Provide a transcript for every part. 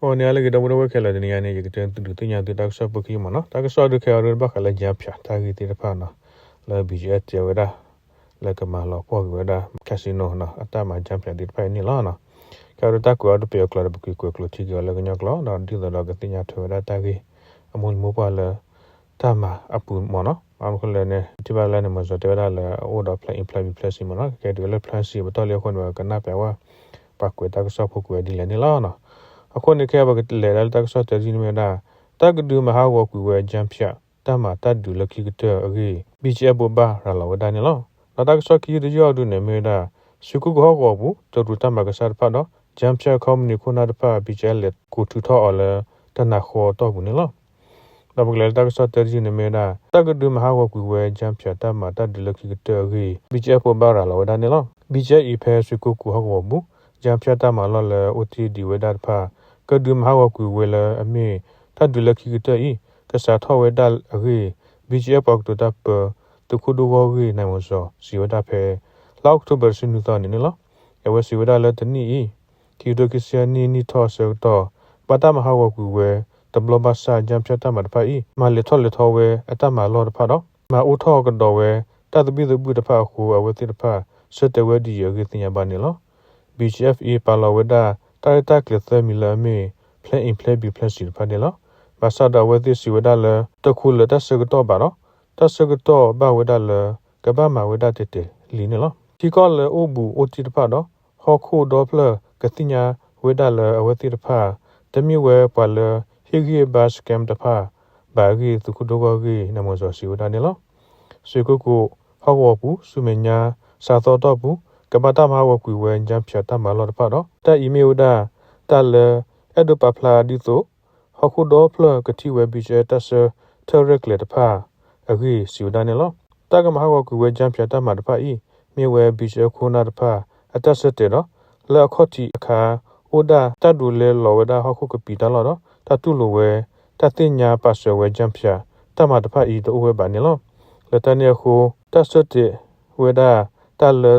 အိၣ်န့ၣ်လၢအဂ့ၤ ဒီပုၢ်ဝဲၢ်ခဲလၢာ်, တနံၤအံၤန့ၣ် ယကတဲဒုးသ့ၣ်ညါသုတၢ်ကစီၣ်ဖိခံမ့ၢ်နီၤ. တၢ်ကစီၣ်ဒုးခဲအံၤဒုးဘၣ်ဃးလၢ ကၠၣ်ဖၠၣ်တၢ်ဂ့ၢ်သ့ၣ်တဖၣ်နီၤ, လၢ ဘံၣ်ကၠၣ်အဲၣ် တဲဝဲဒၣ် လၢကမၤလီၤပှီၢ်က့ၤဝဲဒၣ် casino နီၤ အတၢ်မၤ ကၠၣ်ဖၠၣ် သ့ၣ်တဖၣ်အံၤန့ၣ်လီၤ. ခဲအံၤဒုးတၢ်ကွဲးအီၤဒုးပယီၤကျိာ်ဒီး ပက့ၤကွဲးကျိာ်ထံက့ၤအီၤလၢကညီကျိာ်ဒီး ဒ်သိးဒီးကသ့ၣ်ညါထွဲဝဲဒၣ်တၢ်ဂ့ၢ် အမိၢ်လံၤမိၢ်ပှၢ်လၢ တၢ်မၤအပူၤမ့ၢ်နီၤ. ဘၣ်မနုၤဃိလဲၣ်န့ၣ် ထံၣ်ဘၣ်လၢန့ၣ် မီၤစီၤတဲဝဲဒၣ်လၢအအိၣ်ဒီး plan A plan B plan C မ့ၢ်နီၤ. ကဲဒုးလၢ plan C ပတီၢ်လံအဃိန့ၣ် ကနၣ်ပျးဝဲ ပှၤကွဲးတၢ်ကစီၣ်ဖိကွဲးဒ်လဲၣ်န့ၣ်လီၤ. အဃိန့ၣ် ခဲအံၤပကလဲၤဒၣ်လၢတၢ်ကစီၣ်တၢတယုၢ်န့ၣ်မ့ၢ်ဝဲဒၣ် တၢ်ကဒုးမၤဟးဂီၤကွံာ်ဝဲ ကၠၣ်ဖၠၣ် တၢ်မၤတၢ်ဒုးလၢခံကတၢၢ်အဂ့ၢ် ဘံၣ်ကၠၣ်အဲၣ် ဘိးဘၣ်ရၤလီၤဝဲဒၣ်န့ၣ်လီၤ. ဒီးတၢ်ကစီၣ်ခံတယုၢ်အံၤဒုးန့ၣ်မ့ၢ်ဝဲဒၣ် စူးကိၣ်ကိၤဟီၣ်ကဝီၤပူၤ တရူးတၢ်မၤကစၢ်တဖၣ်ဒီး ကၠၣ်ဖၠၣ်ခီပနံၣ်ခိၣ်နၢ်တဖၣ် ဘံၣ်ကၠၣ်အဲၣ် လဲၤကိးထုးထီၣ်အီၤလၢ တနၤဃီအတီၢ်ပူၤန့ၣ်လီၤ. ဒီးပကလဲၤလၢတၢ်ကစီၣ်တၢတယုၢ်န့ၣ်မ့ၢ်ဝဲဒၣ် တၢ်ကဒုးမၤဟးဂီၤကွံာ်ဝဲ ကၠၣ်ဖၠၣ် တၢ်မၤတၢ်ဒုးလၢခံကတၢၢ်အဂ့ၢ် ဘံၣ်ကၠၣ်အဲၣ် ဘိးဘၣ်ရၤလီၤဝဲဒၣ်န့ၣ်လီၤ. ဘံၣ်ကၠၣ်အဲၣ် အံၤ ဖဲစူးကိၣ်ကိၤဟီၣ်ကဝီၤပူၤ ကၠၣ်ဖၠၣ်တၢ်မၤလီၢ်လၢအိၣ်တ့ၢ်ဒံးဝဲဒၣ်တဖၣ် ကဒုးမၤဟးဂီၤကွံာ်ဝဲလၢအမ့ၢ် တၢ်ဒုးလၢခံကတၢၢ်အံၤ ကစးထီၣ်ဝဲဒၣ်အဂ့ၢ် ဘံၣ်ကၠၣ်အဲၣ် ပှၤကတိၤတၢ်ပၢ သုးခိၣ်ဒိၣ်ဂီၢ်ဂ့ၢ် နၢ်မီၤစီၤ စံးဝဲဒၣ်ဖဲ လါအီးကထိဘၢၣ် တဆံနွံသီန့ၣ်န့ၣ်လီၤ. အဝဲစံးဝဲဒၣ်လၢတနံၣ်အံၤ ခံကထိခံဆံနံၣ် နံၣ်ထီၣ်အဆၢကတီၢ် ဘၣ်တၢ်မၤဟးဂီၤကွံာ်ဝဲတဘျီဘၣ်ဆၣ် ကၠၣ်ဖၠၣ်တၢ်မၤတဖၣ်အံၤ မၤလဲၤထီၣ်လဲၤထီဝဲအတၢ်မၤလီၢ်တဖၣ်ဒီး မၤအိၣ်ထီၣ်ကဒီးဝဲ တၢ်သဘံၣ်သဘုၣ်တဖၣ်အဃိ အဝဲသ့ၣ်တဖၣ် ဆၢတဲာ်ဝဲဒ်အံၤအဂ့ၢ်သ့ၣ်ညါဘၣ်န့ၣ်လီၤ. ဘံၣ်ကၠၣ်အဲၣ် အံၤ ပာ်လီၤဝဲဒၣ် တၢ်ရဲၣ်တၢ်ကျဲၤသၢမံၤလၢအမ့ၢ် plan A plan B plan C တဖၣ်န့ၣ်လီၤ. ဘၣ်ဆၣ်ဒီးအဝဲသ့ၣ်စံးဝဲဒၣ်လၢ တခိးလၢာ်တၢ်ဆၢကတီၢ်ဘၣ်ဒီး တၢ်ဆၢကတီၢ်ဘၣ်ဝဲဒၣ်လၢ ကဘၣ်မၤဝဲဒၣ်တဲာ်တဲာ်လံန့ၣ်လီၤ. ထံကီၢ်လၢအိၣ်ဘူးအိၣ်တံၢ်တဖၣ်ဒီး ဟီၣ်ခိၣ်ဒီဖျၢၣ်ကသ့ၣ်ညါဝဲဒၣ်လၢအဝဲသ့ၣ်တဖၣ် တမ့ၢ်ဝဲပှၤလၢဟ့ၣ်ဂံၢ်ဟ့ၣ်ဘါ scam တဖၣ်ဘၣ်အဂ့ၢ် သုးခိၣ်ဒိၣ်ဂီၢ်ဂ့ၢ် နၢ်မီၤစီၤ စံးဝဲဒၣ်န့ၣ်လီၤ. စူးကိၣ်ကိၤဟီၣ်ကဝီၤပူၤ ဆူမဲာ်ညါစှၤသီအတီၢ်ပူၤ ကဘၣ်တၢ်မၤဟးဂီၤကွံာ်ဝဲ ကၠၣ်ဖၠၣ်တၢ်မၤလီၢ်တဖၣ်ဒီး တၢ်အံၤမ့ၢ်ဝဲဒၣ် တၢ်လၢ အဲၣ်ဒိးပာ်ဖျါဒ်သိး ဟီၣ်ခိၣ်ဒီဖျၢၣ်ကထံၣ်ဝဲ ဘံၣ်ကၠၣ်အဲၣ် တၢ်ဆၢထၢၣ်ရဲၣ်ကျဲၤတဖၣ်အဂ့ၢ် စံးဝဲဒၣ်န့ၣ်လီၤ. တၢ်ကမၤဟးဂီၤကွံာ်ဝဲ ကၠၣ်ဖၠၣ်တၢ်မၤတဖၣ်အံၤ မ့ၢ်ဝဲ ဘံၣ်ကၠၣ်အဲၣ် ခိၣ်နၢ်တဖၣ် အတၢ်ဆၢတဲာ်ဒီး လၢအခီၣ်ထံးအခါ အိၣ်ဒၣ်တၢ်ဒိးလဲလီၤဝဲဒၣ်ဟီၣ်ခိၣ်ကပံာ်တၢ်လီၢ်ဒီး တၢ်တူၢ်လိာ်ဝဲ တၢ်သ့ၣ်ညါပာ်စၢၤဝဲ ကၠၣ်ဖၠၣ် တၢ်မၤတဖၣ်အံၤတအိၣ်ဝဲဘၣ်န့ၣ်လီၤ. လၢတၢ်န့ၣ်အဃိ တၢ်ဆၢတဲာ်ဝဲဒၣ် တၢ်လၢ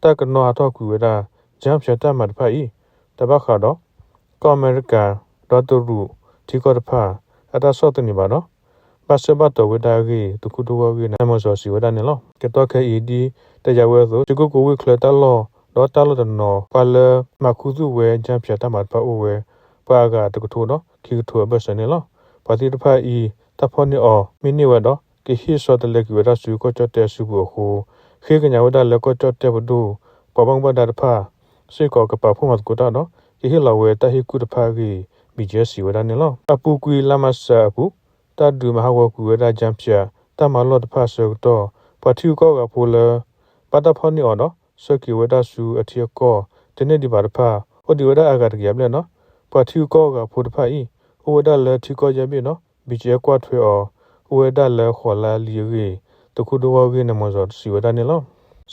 တၢ်ကနီၣ်ဟးထီၣ်ကွံာ်ဝဲဒၣ် ကၠၣ်ဖၠၣ်တၢ်မၤတဖၣ်အံၤ တဘၣ်ဃးဒီး ကီၢ်အမဲရကၤ ဒီးတရူးထံကီၢ်တဖၣ် အတၢ်ဆီၣ်သနံးဘၣ်ဒီး ဘၣ်ဆၢဘၣ်တီၤဝဲဒၣ်အဂ့ၢ် သုးခိၣ်ဒိၣ်ဂီၢ်ဂ့ၢ် နၢ်မီၤစီၤ စံးဝဲဒၣ်န့ၣ်လီၤ. ကတီၢ်ခဲအံၤ ဒ်တယာ်ဝဲအသိး စူးကိၣ်ကိၤဝ့ၢ်ချၢတၢ်လီၢ် ဒီးတၢ်လီၢ်တနီၤ ပှၤလၢမၤခူသူၣ်ဝဲ ကၠၣ်ဖၠၣ်တၢ်မၤတဖၣ်အိၣ်ဝဲ ပှၤအဂၤတကထိဒီး ခံကထိအဘၢၣ်စၢၤန့ၣ်လီၤ. ပှၤသ့ၣ်တဖၣ်အံၤ တၢ်ဖီၣ်န့ၢ်အီၤ မ့ၢ်န့ၢ်ဝဲဒီး ကဟ့ၣ်ဆီတလဲကွံာ်ဝဲဒၣ်ဆူ ကီၢ်ကၠီၣ်တဲၣ်အစုပူၤအဃိ ဃ့ကညးဝဲဒၣ်လၢ ကီၢ်ကၠီၣ်တဲၣ်ပဒိၣ် ပှၤဘၣ်မူဘၣ်ဒါတဖၣ် စ့ၢ်ကီးကပာ်ဖှိၣ်မၤသကိးတၢ်ဒီး ကဟ့ၣ်လီၤဝဲတၢ်ဟ့ၣ်ကူၣ်တဖၣ်အဂ့ၢ် ဘံၣ်ကၠၣ်အဲၣ် စံးဝဲဒၣ်န့ၣ်လီၤ. အပူၤကွံာ်လါမးရှးအပူၤ တၢ်ဒုးမၤဟးဂီၤကွံာ်ဝဲဒၣ် ကၠၣ်ဖၠၣ်တၢ်မၤလီၢ်တဖၣ်အဆၢကတီၢ် ပှၤထံဂုၤကီၢ်ဂၤဖိလၢ ဘၣ်တၢ်ဖီၣ်န့ၢ်အီၤဒီး ဆှၢက့ၤဝဲဒၣ်ဆူအထံအကီၢ် တန့ၢ်ဒံးဘၣ်တဖၣ် အိၣ်ဒံးဝဲဒၣ်အဂၤတကယၤဘျဲၣ်ဒီး ပှၤထံဂုၤကီၢ်ဂၤဖိတဖၣ်အံၤ အိၣ်ဝဲဒၣ်လၢထံကီၢ်ယဲၢ်ဘ့ၣ်ဒီး ဘံၣ်ကၠၣ်အဲၣ် ကွၢ်ထွဲအီၤ အိၣ်ဝဲဒၣ်လၢဃိးလါလံအဂ့ၢ် သုးခိၣ်ဒိၣ်ဂီၢ်ဂ့ၢ် နၢ်မီၤစီၤ စံးဝဲဒၣ်န့ၣ်လီၤ.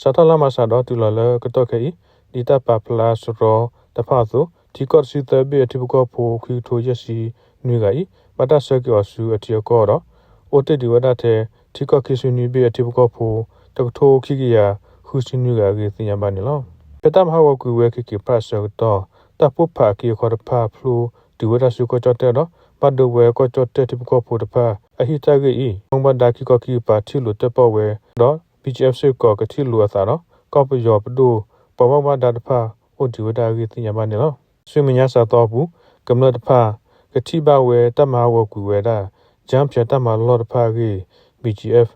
စးထီၣ်လါမးရှးဒီးတုၤလီၤလၢကတီၢ်ခဲအံၤ ဒ်တၢ်ပာ်ဖျါစရီတဖၣ်အသိး ထံကီၢ်တဆံသၢဘ့ၣ်အထံဖိကီၢ်ဖိ ခံကထိယဲၢ်ဆံနွံဂၤအံၤ ဘၣ်တၢ်ဆှၢက့ၤအီၤဆူအထံအကီၢ်ဒီး အိၣ်တ့ၢ်ဒံးဝဲဒၣ်ထဲ ထံကီၢ်ခံဆံနွံဘ့ၣ်အထံဖိကီၢ်ဖိ တကထိခံကယၤဃုဆံနွံဂၤအဂ့ၢ် သ့ၣ်ညါဘၣ်န့ၣ်လီၤ. ဖဲတၢ်မၤဟးဂီၤကွံာ်ဝဲ က့ၤက့ၤဖးအဆၢကတီၢ် တၢ်ပိၢ်ဖးအက့အခီတဖၣ် ဖျိတုၤဝဲဒၣ်ဆူကီၢ်ကၠီၣ်တဲၣ်ဒီး ဘၣ်ဒိဝဲကီၢ်ကၠီၣ်တဲၣ်ထံဖိကီၢ်ဖိတဖၣ် အဟံၣ်တၢ်ဂ့ၢ်အံၤ ဘၣ်မူဘၣ်ဒါခံခီခံကပၤ ထံၣ်လိာ်တၢၣ်ပီၣ်ဝဲဒီး ဘံၣ်ကၠၣ်အဲၣ် စ့ၢ်ကီးကထံၣ်လိာ်အသးဒီး ကီၢ်ပယီၤပဒိၣ် ပှၤဘၣ်မူဘၣ်ဒါတဖၣ် အိၣ်ဒံးဝဲဒၣ်အဂ့ၢ် သ့ၣ်ညါဘၣ်န့ၣ်လီၤ. ဆူမဲာ်ညါစှၤသီအပူၤ ကမျၢၢ်တဖၣ် ကထံၣ်ဘၣ်ဝဲတၢ်မၤဟးဂီၤကွံာ်ဝဲဒၣ် ကၠၣ်ဖၠၣ်တၢ်မၤလီၢ်တဖၣ်အဂ့ၢ် ဘံၣ်ကၠၣ်အဲၣ်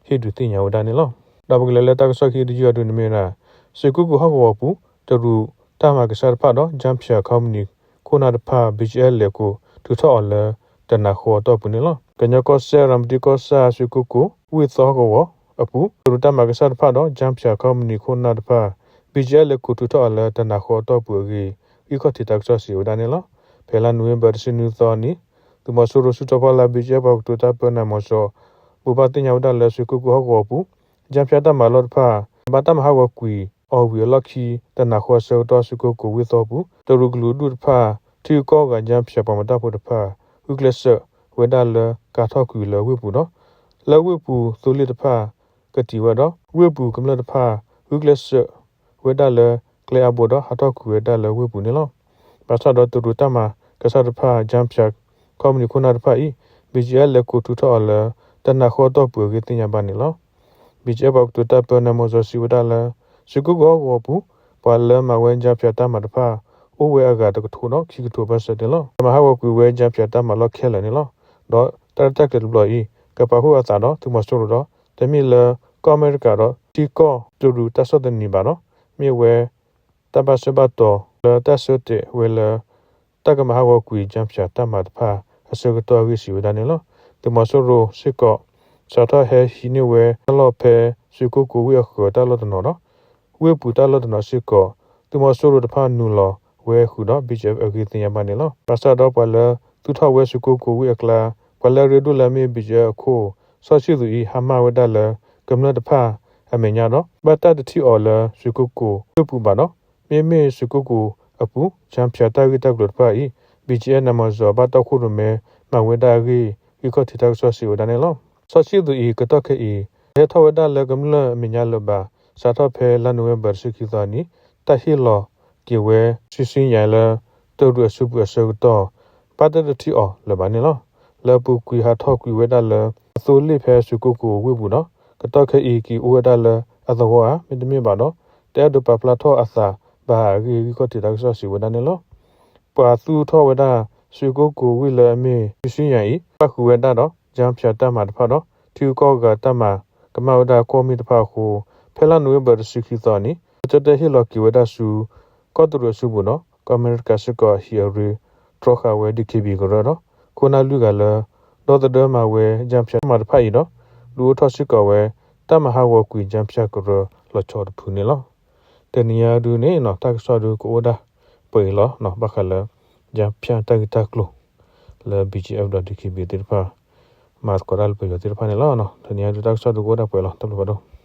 ဟ့ၣ်ဒုးသ့ၣ်ညါဝဲဒၣ်န့ၣ်လီၤ. ဒီးပကလဲၤလၢတၢ်ကစီၣ်ခံတယုၢ်အံၤဒုးန့ၣ်မ့ၢ်ဝဲဒၣ် စူးကိၣ်ကိၤဟီၣ်ကဝီၤပူၤ တရူးတၢ်မၤကစၢ်တဖၣ်ဒီး ကၠၣ်ဖၠၣ်ခီပနံၣ်ခိၣ်နၢ်တဖၣ် ဘံၣ်ကၠၣ်အဲၣ် လဲၤကိးထုးထီၣ်အီၤလၢ တနၤဃီအတီၢ်ပူၤန့ၣ်လီၤ. ကညီကီၢ်စဲၣ် ရၤမတံကီၢ်ဆၣ် စူးကိၣ်ကိၤ ဝ့ၢ်သီဟီၣ်ကဝီၤအပူၤ တရူးတၢ်မၤကစၢ်တဖၣ်ဒီး ကၠၣ်ဖၠၣ်ခီပနံၣ်ခိၣ်နၢ်တဖၣ် ဘံၣ်ကၠၣ်အဲၣ် လဲၤကိးထုးထီၣ်အီၤလၢတနၤဃီအတီၢ်ပူၤအဂ့ၢ် ဂံၢ်ခီၣ်ထံးတၢ်ကစီၣ်စံးဝဲဒၣ်န့ၣ်လီၤ. ဖဲလါနိၣ်ဝ့ဘၢၣ် တဆံနွံသီအနံၤ သုးမီၤစိရိၤဆူၣ်ထီၣ်ပှၢ်လၢ ဘံၣ်ကၠၣ်အဲၣ် ပှၤကတိၤတၢ်ပၢ နၢ်မီၤစီၤ ဘိးဘၣ်သ့ၣ်ညါဝဲဒၣ်လၢ စူးကိၣ်ကိၤဟီၣ်ကဝီၤပူၤ ကၠၣ်ဖၠၣ်တၢ်မၤလီၢ်တဖၣ် ဘၣ်တၢ်မၤဟးဂီၤကွံာ်အီၤဝံၤအလီၢ်ခံ တနၤဃီအဆၢကတီၢ် စူးကိၣ်ကိၤဝ့ၢ်သီပူၤ တရူးကလုာ်ဒူၣ်တဖၣ် ထံဂုၤကီၢ်ဂၤ ကၠၣ်ဖၠၣ်ပှၤမၤတၢ်ဖိတဖၣ် ဂုာ်ကျဲးစၢးဝဲဒၣ်လၢကၤထီၣ်ကွံာ်လၢဝ့ၢ်ပူၤဒီး လၢဝ့ၢ်ပူၤသိလ့ၣ်တဖၣ် ကတံာ်ဝဲဒီး ဝ့ၢ်ပူၤကမျၢၢ်တဖၣ် ဂုာ်ကျဲးစၢးဝဲဒၣ်လၢကျဲအါဘိဒီး ဟးထီၣ်ကွံာ်ဝဲဒၣ်လၢဝ့ၢ်ပူၤန့ၣ်လီၤ. ဘၣ်ဆၣ်ဒီးတရူးတၢ်မၤ ကစၢ်တဖၣ် ကၠၣ်ဖၠၣ် ခီပနံၣ်ခိၣ်နၢ်တဖၣ်အံၤ ဘံၣ်ကၠံၣ်အဲၣ် လဲၤကိးထုးထီၣ်အီၤလၢ တနၤဃီတီၢ်ပူၤအဂ့ၢ်သ့ၣ်ညါဘၣ်န့ၣ်လီၤ. ဘံၣ်ကၠံၣ်အဲၣ် ပှၤကတိၤတၢ်ပၢ နၢမူၤစီၤ စံးဝဲဒၣ်လၢ ရွှေကုက္ကိုအဂီၤပူၤ ပှၤလၢမၤဝဲ ကၠၣ်ဖၠၣ် တၢ်မၤတဖၣ် အိၣ်ဝဲအဂၤတကထိဒီးခံကထိဘၣ်ဆၣ်န့ၣ်လီၤ. ကမၤဟးဂီၤကွံာ်ဝဲ ကၠၣ်ဖၠၣ် တၢ်မၤလီၢ်ခဲလၢာ်န့ၣ်လီၤ. ဒီးတၢ်ရဲၣ်တၢ်ကျဲၤတဘျီအံၤ ကပာ်ဖှိၣ်အသးဒီးသုးမီၤစိရိၤဒီး တမ့ၢ်လၢကီၢ်အမဲရကၤဒီးထံကီၢ်တရူးတၢ်ဆီၣ်သနံးဘၣ်ဒီး မ့ၢ်ဝဲ တၢ်ဘၣ်ဆၢဘၣ်တီၤလၢတၢ်ဆၢတဲာ်ဝဲလၢ တၢ်ကမၤဟးဂီၤကွံာ် ကၠၣ်ဖၠၣ် တၢ်မၤတဖၣ်အဆၢကတီၢ်အဂ့ၢ် စံးဝဲဒၣ်န့ၣ်လီၤ. သုးမီၤစိရိၤစ့ၢ်ကီး စးထီၣ်ဟဲဟံးန့ၢ်ဝဲတၢ်လီၢ်ဖဲ ရွှေကုက္ကိုဝ့ၢ်အဃၢၤတၢ်လီၢ်တနီၤဒီး ဝ့ၢ်ပူၤတၢ်လီၢ်တနီၤစ့ၢ်ကီး သုးမီၤစိရိၤတဖၣ်နုာ်လီၤဝဲဃုာ်ဒီး ဘံၣ်ကၠံၣ်အဲၣ် အဂ့ၢ်သ့ၣ်ညါဘၣ်န့ၣ်လီၤ. ဘၣ်ဆၣ်ဒီးပှၤလၢသူၣ်ထီၣ်ဝဲ ရွှေကုက္ကိုဝ့ၢ်အကျါ ပှၤလၢအရ့ဒိၣ်လၢအမ့ၢ် ဘံၣ်ကၠံၣ်အဲၣ် အခိၣ် စီဆံၣ်သူးအံၤ ဟါမၢ်ဝဲဒၣ်လၢကမျၢၢ်တဖၣ်အမဲာ်ညါဒီး ဘၣ်တၢ်တထံၣ်အီၤလၢ ရွှေကုက္ကိုဝ့ၢ်ပူၤဘၣ်ဒီး မ့မ့ၢ် ရွှေကုက္ကိုအပူၤ ကၠၣ်ဖၠၣ် တၢ်ဂ့ၢ်တၢ်ကျိၤတဖၣ်အံၤ ဘံၣ်ကၠံၣ်အဲၣ် နၢမူၤစီၤ ဘၣ်တီခိၣ်ရိၣ်မဲမၤဝဲဒၣ်အဂ့ၢ် ဂံၢ်ခီၣ်ထံးတၢ်ကစီၣ်စံးဝဲဒၣ်န့ၣ်လီၤ. စီဆံၣ်သူးအံၤ ကတီၢ်ခဲအံၤ တဟဲထီၣ်ဝဲဒၣ်လၢကမျၢၢ်အမဲာ်ညါလၢၤဘၣ်. စးထီၣ်ဖဲလါနိၣ်ဝ့ဘၢၣ် တဆံခံသီအနံၤ တၢ်ဟ့ၣ်လီၤက့ၤဝဲ ရွှေဆံယဲၢ် လၢတရူးအစုပူၤအဆၢကတီၢ် ဘၣ်တၢ်တထံၣ်အီၤလၢၤဘၣ်န့ၣ်လီၤ. လၢအပူၤကွံာ်ဟးထီၣ်ကွံာ်ဝဲဒၣ်လၢ အသိလ့ၣ်ဖဲ ရွှေကုက္ကိုဝ့ၢ်ပူၤဒီး ကတီၢ်ခဲအံၤ က့ၤအိၣ်ဝဲဒၣ်လၢအသဝီဧါ မ့တမ့ၢ်ဘၣ်ဒီး တအဲၣ်ဒိးပာ်ဖျါထီၣ်အသးဘၣ်အဂ့ၢ် ဂံၢ်ခီၣ်ထံးတၢ်ကစီၣ်စံးဝဲဒၣ်န့ၣ်လီၤ. ပှၤသူၣ်ထီၣ်ဝဲဒၣ် ရွှေကုက္ကိုဝ့ၢ်လၢအမ့ၢ် ရွှေဆံယဲၢ် အံၤ ပၣ်ဃုာ်ဝဲဒၣ်ဒီး ကၠၣ်ဖၠၣ် တၢ်မၤတဖၣ်ဒီး ထံဂုၤကီၢ်ဂၤတၢ်မၤကမၣ်ဝဲဒၣ်ကွီၢ်မ့ၢ်တဖၣ်အဃိ ဖဲလါနိၣ်ဝ့ဘၢၣ် တဆံခံသီအနံၤ ကစၢၢ်တဲၣ်ဟ့ၣ်လီၤက့ၤဝဲဒၣ်ဆူ ကီၢ်တရူးအစုပူၤဒီး ကီၢ်အမဲရကၤစ့ၢ်ကီး ဟံးအရ့တြီဃာ်ဝဲ DKBA ကရၢဒီး ခိၣ်နၢ်လွံၢ်ဂၤလၢ ဒီသဒၢမၤဝဲ ကၠၣ်ဖၠၣ် တၢ်မၤတဖၣ်အံၤဒီး ဒုးအိၣ်ထီၣ်စ့ၢ်ကီးဝဲ တၢ်မၤဟးဂီၤကွံာ် ကၠၣ်ဖၠၣ် ကရၢလီၤဆီတဖုန့ၣ်လီၤ. တနံၤညါဒုန့ၣ် တၢ်ကစီၣ်ဒုကအိၣ်ဒၣ်ပှဲၤအံၤလီၤ. ဘၣ်ဃးလၢ ကၠၣ်ဖၠၣ် တၢ်ဂ့ၢ်တၢ်ကျိၤ လၢ BGF ဒီး DKBA သ့ၣ်တဖၣ် မၤသကိးတၢ်လၢပယီၤသ့ၣ်တဖၣ်န့ၣ်လီၤ. တနံၤညါဒုတၢ်ကစီၣ်ဒုကအိၣ်ဒၣ်ပှဲၤလီၤ. တၢ်ဘျုးဖးဒိၣ်.